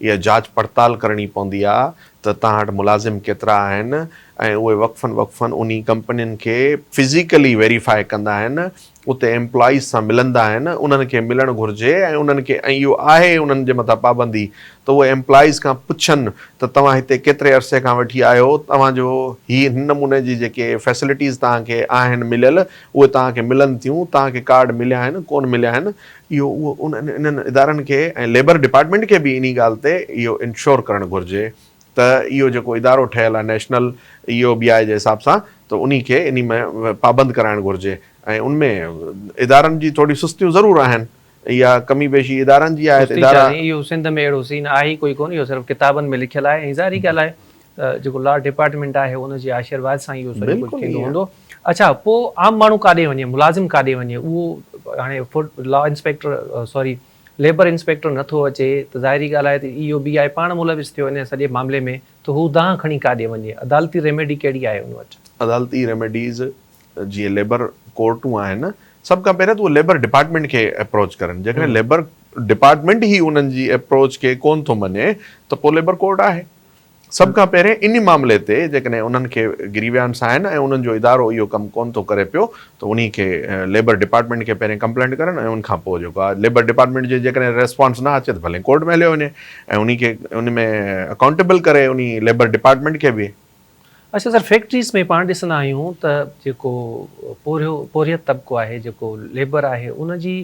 اها جاچ پڙتال ڪرڻي پوندي آهي ته توهان وٽ ملازم ڪيترا آهن ۽ اهي وقفن وقفن انهي ڪمپنين کي فزيڪلي ويريفائي ڪندا آهن اتي ايمپلائيز سان ملندا آهن انهن کي ملڻ گهرجي ۽ انهن کي ۽ اهو آهي انهن جي مٿان پابندي ته اهي ايمپلائيز کان پڇن ته توهان هتي ڪيتري عرصي کان وٺي آهيو توهان جو هي هن نموني جي جيڪي فيسلٽيز توهان کي آهن مليل اهي توهان کي ملن ٿيون توهان کي ڪارڊ مليا آهن ڪون مليا آهن اهو اهو انهن ادارن کي ۽ ليبر ڊپارٽمينٽ کي به انهي ڳالهه تي اهو انشور ڪرڻ گهرجي ته اهو جيڪو ادارو ٺهيل آهي نيشنل اي او بي آء جي حساب سان ته انهي کي انهي ۾ پابند ڪرائڻ گهرجي ۽ ان ۾ ادارن جي ٿوري سستيون ضرور آهن اها ڪمي بيشي ادارن جي آهي ته سستي ڇا ادارا. سائين اهو سنڌ ۾ اهڙو سين آهي ئي ڪوئي ڪونه اهو صرف ڪتابن ۾ لکيل آهي ۽ ظاهري ڳالهه آهي ته جيڪو لا ڊپارٽمينٽ آهي ان جي آشيرواد سان اهو سڄو ڪجهه بلڪل ٿيندو ائين. هوندو اڇا پوء عام ماڻهو ڪاڏي وڃي ملازم ڪاڏي وڃي اهو هاڻي food law inspector sorry labour inspector نٿو اچي ته ظاهري ڳالهه آهي ته اي او بي آء پاڻ ملوث ٿيو ان سڄي معاملي ۾ ته هو دانهن کڻي ڪاڏي وڃي؟ عدالتي ريميڊي ڪهڙي آهي ان وٽ؟ عدالتي ريميڊيز جيئن ليبر ڪورٽون آهن سڀ کان پهريان ته اهي ليبر ڊپارٽمينٽ کي اپروچ ڪرن جيڪڏهن ليبر ڊپارٽمينٽ ئي انهن جي اپروچ کي ڪونه ٿو مڃي ته پوء ليبر ڪورٽ آهي سڀ کان پهرين ان معاملي تي جيڪڏهن انهن کي گريويانس آهن ۽ انهن جو ادارو اهو ڪم ڪونه ٿو ڪري پيو ته انهي کي ليبر ڊپارٽمينٽ کي پهرين ڪمپلينٽ ڪرن ۽ ان کان پوء جيڪو آهي ليبر ڊپارٽمينٽ جي جيڪڏهن ريسپانس نه اچي ته ڀلي ڪورٽ ۾ هليو وڃي ۽ انهي کي ان ۾ اڪائونٽيبل ڪري انهي ليبر ڊپارٽمينٽ کي به. اڇا سر فيڪٽريز ۾ پاڻ ڏسندا آهيون ته جيڪو پورهيو پورهيت طبقو آهي جيڪو ليبر آهي ان جي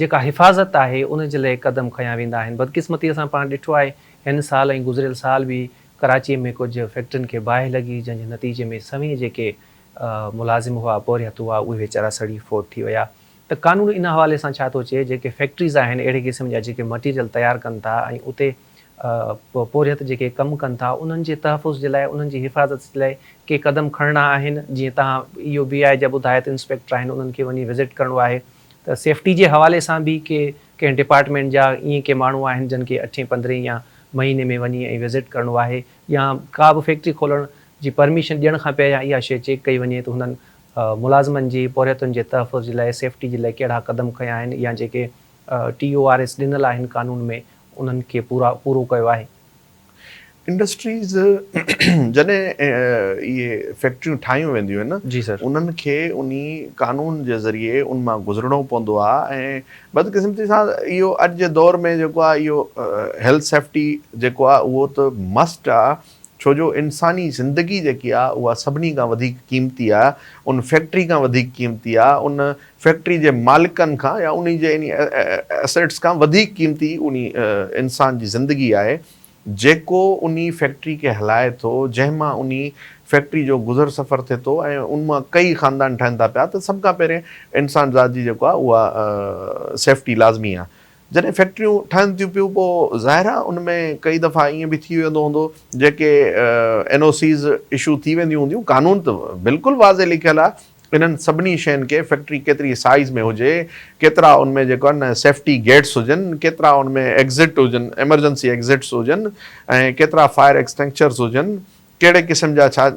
جيڪا حفاظت آهي ان جي لاء قدم کنيا ويندا آهن بدقسمتي سان پاڻ ڏٺو آهي هن سال ۽ گذريل سال به ڪراچي ۾ ڪجهه فيڪٽرين کي باهه لڳي جنهن جي نتيجي ۾ سوين جيڪي ملازم هئا پورهيت هئا اهي ويچارا سڙي فوت ٿي ويا ته قانون ان حوالي سان ڇا ٿو چئي جيڪي فيڪٽريز آهن اهڙي قسم جا جيڪي مٽيريل تيار ڪن ٿا ۽ اتي پورهيت جيڪي ڪم ڪن ٿا انهن جي تحفظ جي لاء انهن جي حفاظت جي لاء ڪي قدم کڻڻا آهن جيئن توهان اي او بي آء جا ٻڌايا ته انسپيڪٽر آهن انهن کي وڃي وزٽ ڪرڻو آهي ته سيفٽي جي حوالي سان به ڪي ڪنهن ڊپارٽمينٽ جا ائين ڪي ماڻهو آهن جن کي اٺين پندرهين يا مهيني ۾ وڃي ۽ وزٽ ڪرڻو آهي يا ڪا به فيڪٽري کولڻ جي پرميشن ڏيڻ کان پهريان اها شيء چيڪ ڪئي وڃي ته هنن ملازمن جي پورهيتن جي تحفظ جي لاء سيفٽي جي لاء ڪهڙا قدم کنيا آهن يا جيڪي ٽي او آر ايس ڏنل آهن قانون ۾ انهن کي پورا پورو ڪيو آهي. انڊسٽريز جڏهن اهي فيڪٽريون ٺاهيون وينديون آهن جي سر. انهن کي انهي قانون جي ذريعي ان مان گذرڻو پوندو آهي ۽ بدقسمتي سان اهو اڄ جي دور ۾ جيڪو آهي اهو هيلٿ سيفٽي جيڪو آهي اهو ته مسٽ آهي ڇو جو انساني زندگي جيڪي آهي اها سڀني کان وڌيڪ قيمتي آهي ان فيڪٽري کان وڌيڪ قيمتي آهي ان فيڪٽري جي مالڪن کان يا انهي جي انهي اسيٽس کان وڌيڪ قيمتي انهي انسان جي زندگي آهي جيڪو انهي فيڪٽري کي هلائي ٿو جنهن مان انهي فيڪٽري جو گذر سفر ٿئي ٿو ۽ ان مان ڪئي خاندان ٺهن ٿا پيا ته سڀ کان پهرين انسان ذات جي جيڪو آهي اها سيفٽي لازمي آهي. جڏهن فيڪٽريون ٺهن ٿيون پيون پوء ظاهر آهي ان ۾ ڪئي دفعا ائين به ٿي ويندو هوندو جيڪي اين او سيز اشو ٿي وينديون هونديون قانون ته بلڪل واضح لکيل آهي انهن سڀني شين کي فيڪٽري ڪيتري سائيز ۾ هجي ڪيترا ان ۾ جيڪو آهي نه سيفٽي گيٽس هجن ڪيترا ان ۾ ايگزٽ هجن ايمرجنسي ايگزٽس هجن ۽ ڪيترا فائر ايڪسٽنگشرز هجن ڪهڙي قسم جا ڇا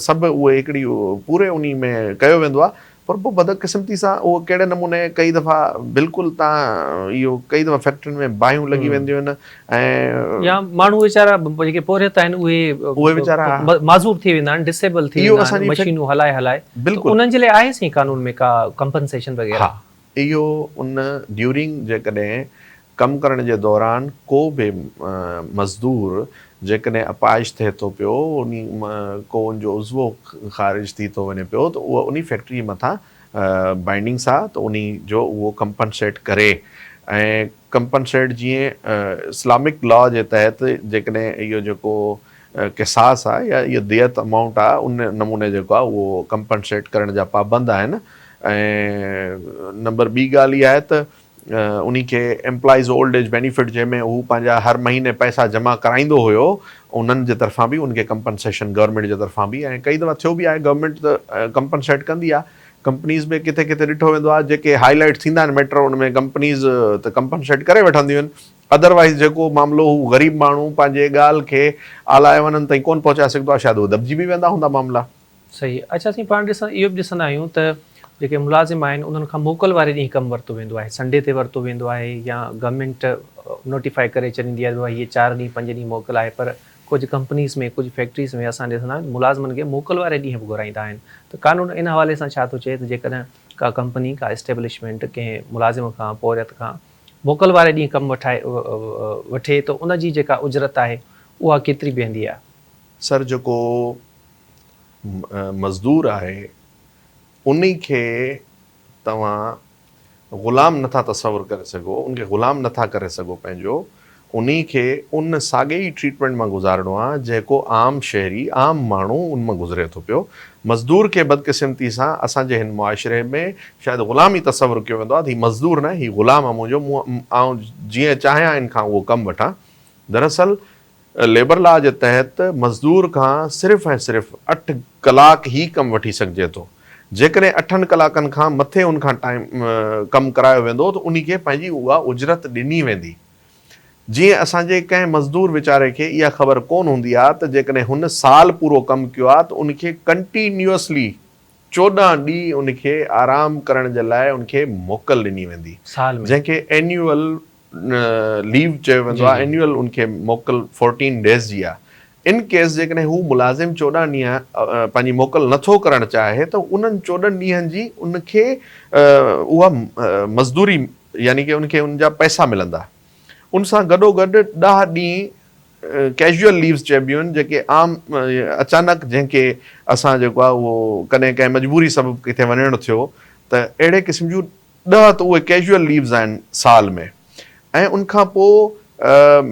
سڀ اهي هڪڙي پوري انهي ۾ ڪيو ويندو آهي پر پوء بدقسمتي سان اهو ڪهڙي نموني ڪئي دفعا بلڪل تان اهو ڪئي دفعا فيڪٽرين ۾ باهيون لڳي وينديون آهن ۽. يا ماڻهو ويچارا جيڪي پورهيت آهن اهي اهي ويچارا معذور ٿي ويندا آهن ڊسيبل ٿي ويندا آهن مشينون هلائي هلائي ته انهن جي لاء آهي سائين قانون ۾ ڪا ڪمپنسيشن وغيره. ها اهو ان ڊيورنگ جيڪڏهن ڪم ڪرڻ جي دوران ڪو به مزدور جيڪڏهن اپاهج ٿئي ٿو پيو، انهي ڪو ان جو عضوو خارج ٿي ٿو وڃي پيو ته اهو انهي فيڪٽري مٿان بائنڊنگس آ ته انهي جو اهو ڪمپنسيٽ ڪري ۽ ڪمپنسيٽ جيئن اسلامڪ لا جي تحت جيڪڏهن اهو جيڪو قصاص آ يا اهو ديت امائونٽ آ ان نموني جيڪو آ اهو ڪمپنسيٽ ڪرڻ جا پابند آهن ۽ نمبر ٻي ڳالهه اها آهي ته انهي کي ايمپلائيز اولڊ ايج بينيفٽ جنهن ۾ هو پنهنجا هر مهيني پئسا جمع ڪرائيندو هيو انهن جي طرفان به ان کي ڪمپنسيشن گورنمينٽ جي طرفان به ۽ ڪئي دفعا ٿيو به آهي گورنمينٽ ته ڪمپنسيٽ ڪندي آهي ڪمپنيز ۾ ڪٿي ڪٿي ڏٺو ويندو آهي جيڪي هائي لائيٽ ٿيندا آهن ميٽر ان ۾ ڪمپنيز ته ڪمپنسيٽ ڪري وٺنديون آهن ادروائيز جيڪو معاملو هو غريب ماڻهو پنهنجي ڳالهه کي اعليٰ ايوانن تائين ڪونه پهچائي سگهندو آهي شايد اهي دٻجي به ويندا هوندا معاملا. صحيح اڇا سائين پاڻ ڏسندا اهو به ڏسندا آهيون ته جيڪي ملازم آهن انهن کان موڪل واري ڏينهن ڪم ورتو ويندو آهي سنڊي تي ورتو ويندو آهي يا گورنمينٽ نوٽيفائي ڪري ڇڏيندي آهي ته ڀائي هي چار ڏينهن پنج ڏينهن موڪل آهي پر ڪجهه ڪمپنيز ۾ ڪجهه فيڪٽريز ۾ اسان ڏسندا آهيون ته ملازمن کي موڪل واري ڏينهن به گهرائيندا آهن ته قانون ان حوالي سان ڇا ٿو چئي ته جيڪڏهن ڪا ڪمپني ڪا اسٽيبلشمينٽ ڪنهن ملازم کان پورهيت کان موڪل واري ڏينهن ڪم وٺائي وٺي ته ان جي جيڪا اجرت آهي اها ڪيتري بيهندي آهي؟ سر جيڪو مزدور آهي انهي کي توهان غلام نٿا تصور ڪري سگهو ان کي غلام نٿا ڪري سگهو پنهنجو انهي کي ان ساڳي ئي ٽريٽمينٽ مان گذارڻو آهي جيڪو عام شهري عام ماڻهو ان مان گذري ٿو پيو مزدور کي بدقسمتي سان اسان جي هن معاشري ۾ شايد غلام ئي تصور ڪيو ويندو آهي ته هي مزدور نه هي غلام آهي منهنجو مون آئون جيئن چاهيان ان کان اهو ڪم وٺان دراصل ليبر لا جي تحت مزدور کان صرف ۽ صرف اٺ ڪلاڪ ئي ڪم وٺي سگهجي ٿو. جيڪڏهن اٺن ڪلاڪن کان مٿي ان کان ٽائيم ڪم ڪرايو ويندو ته انهي کي پنهنجي اها اجرت ڏني ويندي. جيئن اسان جي ڪنهن مزدور ويچاري کي اها خبر ڪونه هوندي آهي ته جيڪڏهن هن سال پورو ڪم ڪيو آهي ته ان کي ڪنٽينيوسلي 14 ڏينهن ان کي آرام ڪرڻ جي لاء ان کي موڪل ڏني ويندي جنهن کي اينيوئل ليو چيو ويندو آهي اينيوئل ان کي موڪل فورٽين ڊيز جي آهي ان ڪيس جيڪڏهن هو ملازم 14 ڏينهن پنهنجي موڪل نٿو ڪرڻ چاهي ته انهن 14 ڏينهن جي ان کي اها مزدوري يعني ڪي ان کي ان جا پئسا ملندا ان سان گڏو گڏ 10 ڏينهن ڪيجوئل ليوز چئبيون آهن جيڪي عام اچانڪ جنهن کي اسان جيڪو آهي اهو ڪڏهن ڪنهن مجبوري سبب ڪٿي وڃڻ ٿيو ته اهڙي قسم جون 10 ته اهي ڪيجوئل ليوز آهن سال ۾ ۽ ان کان پوء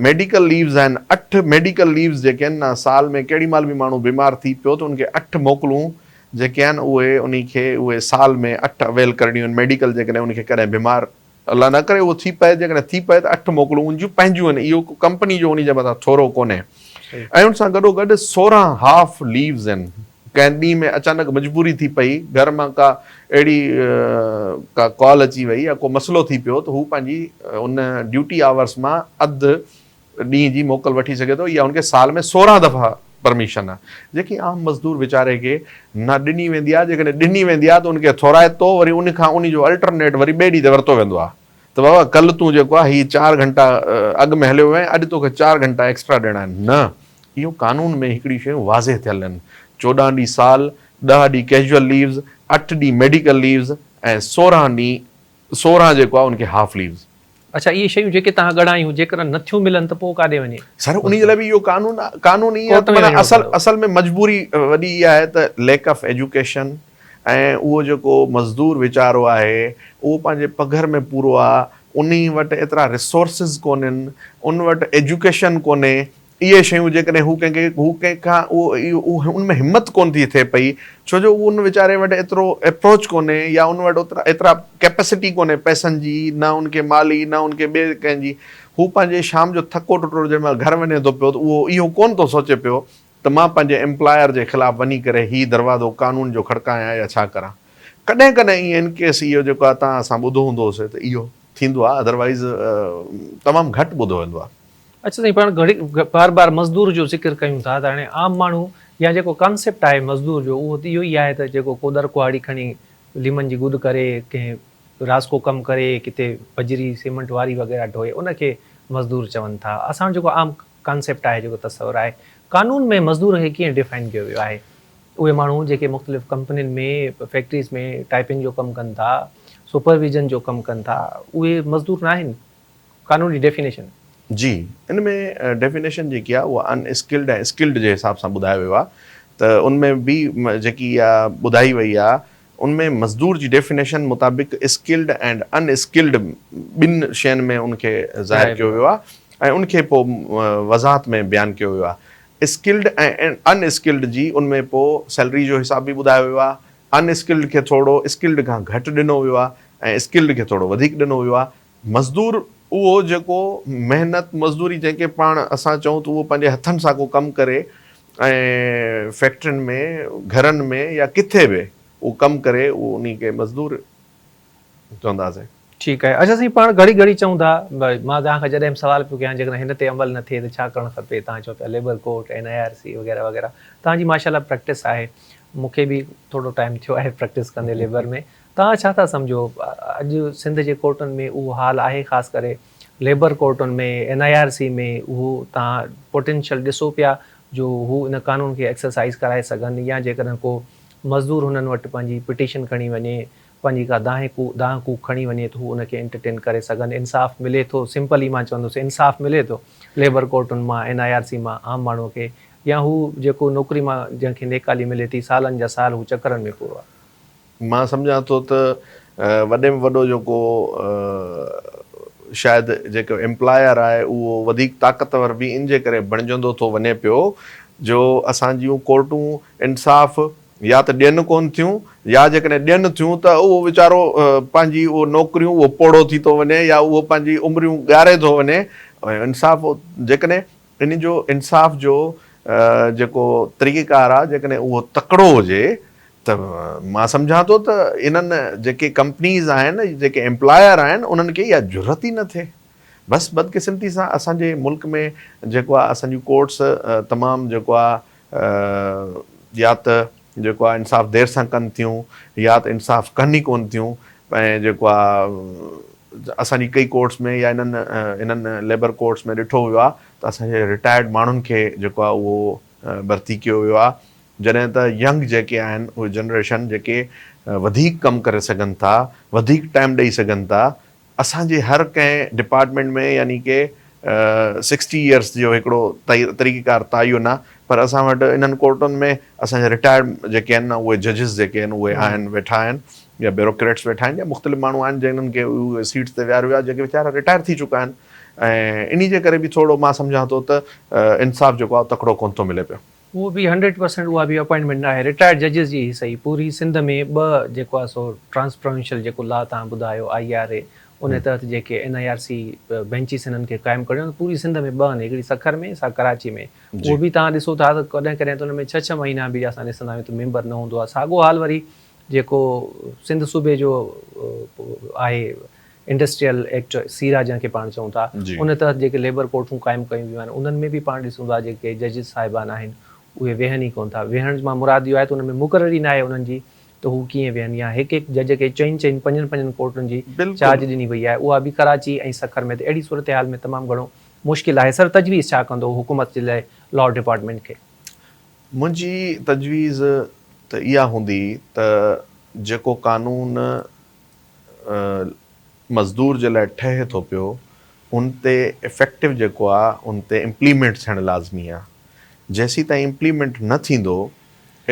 ميڊيڪل ليوز آهن اٺ ميڊيڪل ليوز جيڪي آهن نه سال ۾ ڪهڙي مهل به ماڻهو بيمار ٿي پيو ته ان کي اٺ موڪلون جيڪي آهن اهي انهي کي اهي سال ۾ اٺ اويل ڪرڻيون آهن ميڊيڪل جيڪڏهن ان کي ڪڏهن بيمار الله نه ڪري اهو ٿي پئي جيڪڏهن ٿي پئي ته اٺ موڪلون ان جون پنهنجون آهن اهو ڪو ڪمپني جو انهي جي مٿان ٿورو ڪونهي ۽ ان سان گڏو گڏ 16 هاف ليوز آهن ڪنهن ڏينهن ۾ اچانڪ مجبوري ٿي پئي، گهر مان ڪا اهڙي ڪا ڪال اچي وئي يا ڪو مسئلو ٿي پيو ته هو پنهنجي ان ڊيوٽي آورس مان اڌ ڏينهن جي موڪل وٺي سگهي ٿو. اها هن کي سال ۾ 16 دفعا پرميشن آهي، جيڪي عام مزدور ويچاري کي نه ڏني ويندي آهي، جيڪڏهن ڏني ويندي آهي ته ان کي ٿورائتو وري ان کان ان جو الٽرنيٽ وري ٻئي ڏينهن تي ورتو ويندو آهي. ته بابا ڪلهه تون جيڪو آهي هي چار گهنٽا اڳ ۾ هليو وئين اڄ توکي چار گهنٽا ايڪسٽرا ڏيڻا آهن نه اهو قانون ۾ هڪڙي شيون واضح ٿيل آهن 14 ڏينهن سال 10 ڏينهن ڪيجوئل ليوز اٺ ڏينهن ميڊيڪل ليوز ۽ 16 ڏينهن 16 جيڪو آهي ان کي هاف ليوز. اڇا اهي شيون جيڪي توهان ڳڻايون جيڪڏهن نه ٿيون ملن ته پوء ڪاڏي وڃي؟ سر انهي جي لاء به اهو قانون قانون ائين آهي ته معنيٰ اصل اصل ۾ مجبوري وڏي اها آهي ته ليڪ آف ايجوڪيشن ۽ اهو جيڪو مزدور ويچارو آهي اهو پنهنجي پگهر ۾ پورو آ، انهي وٽ ايترا ريسورسز ڪونهن، ان وٽ ايجوڪيشن ڪونهي اهي شيون جيڪڏهن هو ڪنهن کي هو ڪنهن کان اهو اهو ان ۾ همت ڪونه ٿي ٿئي پئي ڇو جو ان ويچاري وٽ ايترو اپروچ ڪونهي يا ان وٽ اوترا ايترا ڪيپسٽي ڪونهي پئسن جي نه ان کي مالي نه ان کي ٻئي ڪنهن جي هو پنهنجي شام جو ٿڪو ٽٽو جنهن مهل گهر وڃي ٿو پيو ته اهو اهو ڪونه ٿو سوچي پيو ته مان پنهنجي ايمپلائر جي خلاف وڃي ڪري هي دروازو قانون جو کڙڪايان يا ڇا ڪران ڪڏهن ڪڏهن ائين ان ڪيس اهو جيڪو آهي تان اسان ٻڌو هوندو هوسي ته اهو ٿيندو آهي ادروائز تمام گهٽ ٻڌو ويندو آهي. اڇا سائين پاڻ گهڙي بار بار مزدور جو ذڪر ڪيون ٿا ته هاڻي عام ماڻهو يا جيڪو ڪانسيپٽ آهي مزدور جو اهو ته اهو ئي آهي ته جيڪو ڪو ڏر ڪهاڙي کڻي ليمن جي گڏ ڪري ڪنهن رازڪو ڪم ڪري ڪٿي بجري سيمنٽ واري وغيره ڍوئي ان کي مزدور چون ٿا اسان وٽ جيڪو عام ڪانسيپٽ آهي جيڪو تصور آهي قانون ۾ مزدور کي ڪيئن ڊيفائن ڪيو ويو آهي اهي ماڻهو جيڪي مختلف ڪمپنين ۾ فيڪٽريز ۾ ٽائپنگ جو ڪم ڪن ٿا سپرويزن جو ڪم ڪن ٿا اهي مزدور ناهن قانون جي ڊيفينيشن. جي ان ۾ ڊيفينيشن جيڪي آهي اها ان اسڪلڊ ۽ اسڪلڊ جي حساب سان ٻڌايو ويو آهي ته ان ۾ به جيڪي اها ٻڌائي وئي آهي ان ۾ مزدور جي ڊيفينيشن مطابق اسڪلڊ اينڊ ان اسڪلڊ ٻن شين ۾ ان کي ظاهر ڪيو ويو آهي ۽ ان کي پوء وضاحت ۾ بيان ڪيو ويو آهي اسڪلڊ ۽ ان اسڪلڊ جي ان ۾ پوء سيلري جو حساب به ٻڌايو ويو آهي ان اسڪلڊ کي ٿورو اسڪلڊ کان گهٽ ڏنو ويو آهي ۽ اسڪلڊ کي ٿورو وڌيڪ ڏنو ويو آهي مزدور اهو جيڪو محنت مزدوري جنهن کي پاڻ اسان چئون ته اهو پنهنجي هٿن سان ڪو ڪم ڪري ۽ فيڪٽرين ۾ گهرن ۾ يا ڪٿي به اهو ڪم ڪري اهو انهي کي مزدور چونداسين. ٺيڪ آهي اڇا سائين پاڻ گهڙي گهڙي چئون ٿا مان توهان کان جڏهن به سوال پيو ڪيان جيڪڏهن هن تي عمل نه ٿئي ته ڇا ڪرڻ کپي توهان چئو پيا labour court N I R C وغيره وغيره توهان جي ماشاء الله پريڪٽس آهي مون کي به ٿورو ٽائيم ٿيو آهي پريڪٽس ڪندي ليبر ۾ توهان ڇا ٿا سمجهو اڄ سنڌ جي ڪورٽن ۾ اهو حال آهي خاص ڪري ليبر ڪورٽن ۾ اين I R C ۾ اهو توهان پوٽينشل ڏسو پيا جو هو ان قانون کي ايڪسرسائز ڪرائي سگهن يا جيڪڏهن ڪو مزدور هنن وٽ پنهنجي پٽيشن کڻي وڃي پنهنجي ڪا دانهن ڪو دانهن ڪوڪ کڻي وڃي ته هو ان کي انٽرٽين ڪري سگهن انصاف ملي ٿو سمپل ئي مان چوندس انصاف ملي ٿو ليبر ڪورٽن مان اين I R C مان عام ماڻهو کي يا هو جيڪو نوڪري مان جنهن کي نيڪالي ملي ٿي سالن جا سال هو چڪرن ۾ پورو آهي. مان سمجهان ٿو ته وڏي ۾ وڏو جيڪو شايد جيڪو ايمپلائر آهي اهو وڌيڪ طاقتور به ان جي ڪري بڻجندو ٿو وڃي پيو جو اسان جون ڪورٽون انصاف يا ته ڏين ڪونه ٿيون يا جيڪڏهن ڏين ٿيون ته اهو ويچارو پنهنجي اهو نوڪريون اهو پوڙهو ٿي ٿو وڃي يا اهو پنهنجي عمريون ڳاري ٿو وڃي ۽ انصاف جيڪڏهن ان جو انصاف جو جيڪو طريقيڪار آهي جيڪڏهن اهو تڪڙو هجي ته مان سمجهان ٿو ته انهن جيڪي ڪمپنيز آهن جيڪي ايمپلائر آهن انهن کي اها جرئت ئي نه ٿئي. بس بدقسمتي سان اسان جي ملڪ ۾ جيڪو آهي اسان جون ڪورٽس تمام جيڪو آهي يا ته جيڪو آهي انصاف دير سان ڪن ٿيون يا ته انصاف ڪن ئي ڪونه ٿيون ۽ جيڪو آهي اسان جي ڪئي ڪورٽس ۾ يا انهن انهن ليبر ڪورٽس ۾ ڏٺو ويو آهي ته اسان جي رٽائرڊ ماڻهن کي جيڪو آهي اهو ڀرتي ڪيو ويو آهي جڏهن ته ينگ جيڪي آهن اهي جنريشن جيڪي وڌيڪ ڪم ڪري سگهن ٿا وڌيڪ ٽائيم ڏئي سگهن ٿا اسان جي هر ڪنهن ڊپارٽمينٽ ۾ يعني ڪي سڪسٽي ايئرس جو هڪڙو طريقيڪار تعين آهي پر اسان وٽ انهن ڪورٽن ۾ اسان جا رٽائرڊ جيڪي آهن نه اهي ججز جيڪي آهن اهي آهن ويٺا آهن يا بيوروڪريٽس ويٺا آهن يا مختلف ماڻهو آهن جنهن کي اهي سيٽس تي ويهاريو ويو آهي جيڪي ويچارا رٽائر ٿي چڪا آهن ۽ انهي جي ڪري به ٿورو مان سمجهان ٿو ته انصاف جيڪو آهي تڪڙو ڪونه ٿو ملي پيو. اهو به هنڊريڊ پرسينٽ اها به اپائنٽمينٽ ناهي رٽائرڊ ججز جي ئي سهي پوري سنڌ ۾ ٻه جيڪو آهي سو ٽرانس پراونشل جيڪو لا توهان ٻڌايو I R اي ان تحت جيڪي N I R C benches هنن کي قائم ڪرڻيون آهن پوري سنڌ ۾ ٻه آهن هڪڙي سکر ۾ سا ڪراچي ۾ اهو به توهان ڏسو ٿا ته ڪڏهن ڪڏهن ته ان ۾ ڇهه ڇهه مهينا به اسان ڏسندا آهيون ته ميمبر نه هوندو آهي ساڳو حال وري جيڪو سنڌ صوبي جو آهي انڊسٽريل ايڪٽ سيرا جنهن کي پاڻ چئون ٿا ان تحت جيڪي ليبر ڪورٽون قائم ڪيون ويون آهن انهن ۾ به پاڻ ڏسون ٿا جيڪي ججز صاحبان آهن اهي ويهن ئي ڪونه ٿا ويهڻ مان مراد اهو آهي ته ان ۾ مقرر ئي ناهي انهن جي ته هو ڪيئن ويهن يا هڪ هڪ جج کي چئن چئن پنجن پنجن ڪورٽن جي چارج ڏني وئي آهي اها به ڪراچي ۽ سکر ۾ ته اهڙي صورتحال ۾ تمام گهڻو مشڪل آهي سر تجويز ڇا ڪندو حڪومت جي لاء لا ڊپارٽمينٽ کي؟ منهنجي تجويز ته اها هوندي ته جيڪو قانون مزدور جي لاء ٺهي ٿو پيو ان تي افيڪٽو جيڪو آ ان تي امپليمينٽ ٿيڻ لازمي آ جيسيتائين امپليمينٽ نه ٿيندو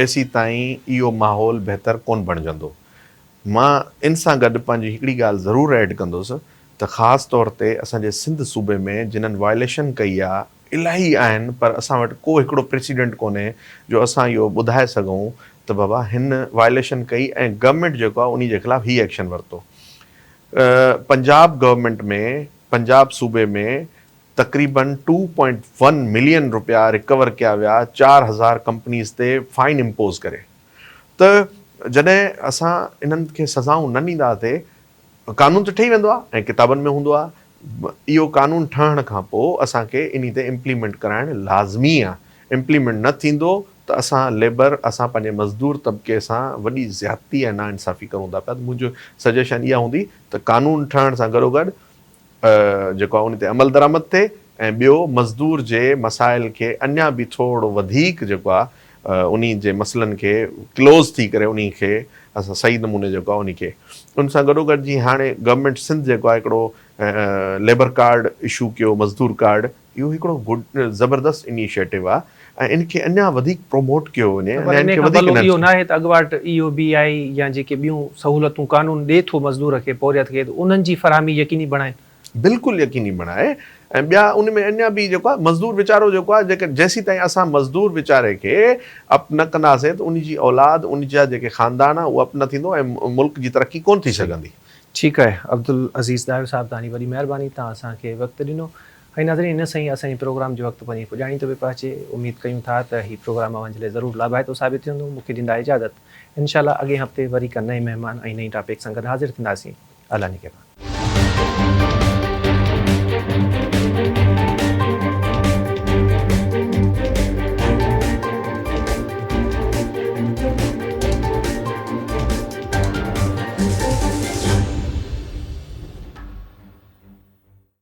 ايسيتائين اهو ماحول بهتر ڪون بڻجندو مان ان سان گڏ پنهنجي هڪڙي ڳالهه ضرور ايڊ ڪندس ته خاص طور تي اسان جي سنڌ صوبي ۾ جنھن وائليشن ڪئي آ الاهي آهن پر اسان وٽ ڪو هڪڙو پريسيڊنٽ ڪونهي جو اسان اهو ٻڌائي سگهون ته بابا هن وائليشن ڪئي ۽ گورنمينٽ جيڪو آهي انهي جي خلاف هي ايڪشن ورتو. پنجاب گورنمينٽ ۾ پنجاب صوبي ۾ تقريبن ٽو پوائنٽ ون ملين رپيا رڪور ڪيا ويا 4000 ڪمپنيز تي فائن امپوز ڪري ته جڏهن اسان انهن کي سزائون نه ڏينداسي قانون ته ٺهي ويندو آهي ۽ ڪتابن ۾ هوندو آهي اهو قانون ٺهڻ کان پوء اسان کي انهي تي امپليمينٽ ڪرائڻ لازمي آهي امپليمينٽ نه ٿيندو ته اسان ليبر اسان پنهنجي مزدور طبقي سان وڏي زيادتي ۽ ناانصافي ڪرون ٿا پيا ته منهنجو سجيشن اها هوندي ته قانون ٺهڻ سان گڏوگڏ جيڪو آهي ان تي عمل درآمد ٿئي ۽ ٻيو مزدور جي مسائل کي اڃا به ٿورڙو وڌيڪ جيڪو آهي انهي جي مسئلن کي ڪلوز ٿي ڪري انهي کي اسان صحيح نموني جيڪو آهي انهي کي ان سان گڏو گڏ جيئن هاڻي گورنمينٽ سنڌ جيڪو آهي هڪڙو ليبر ڪارڊ اشو ڪيو مزدور ڪارڊ اهو هڪڙو گڊ زبردست انيشيٽو آهي ۽ ان کي اڃا وڌيڪ پروموٽ ڪيو وڃي پر ۽ ان ان کي کان وڌيڪ ڀلو اهو انرجي ناهي ته اڳواٽ اي او بي آء يا جيڪي ٻيون سهولتون قانون ڏي ٿو مزدور کي پورهيت کي ته انهن جي فراهمي يقيني بڻائين. بلڪل يقيني بڻائي ۽ ٻيا ان ۾ اڃا به جيڪو آهي مزدور ويچارو جيڪو آهي جيڪر جيسيتائين اسان مزدور ويچاري کي اپ نه ڪنداسين ته ان جي اولاد ان جا جيڪي خاندان آهي اهو اپ نه ٿيندو ۽ ملڪ جي ترقي ڪونه ٿي سگهندي. ٺيڪ آهي عبدالعزيز ڏاهر صاحب توهان جي وڏي مهرباني توهان اسان کي وقت ڏنو ۽ ناظرين ان سان ئي اسان جي پروگرام جو وقت پنهنجي پڄاڻي تي به پهچي اميد ڪيون ٿا ته هي پروگرام اوهان جي لاء ضرور لاڀائتو ثابت ٿيندو مون کي ڏيندا اجازت انشاء الله اڳئين هفتي وري ڪا نئين مهمان ۽ نئين ٽاپڪ سان گڏ حاضر ٿينداسين الله نگهبان.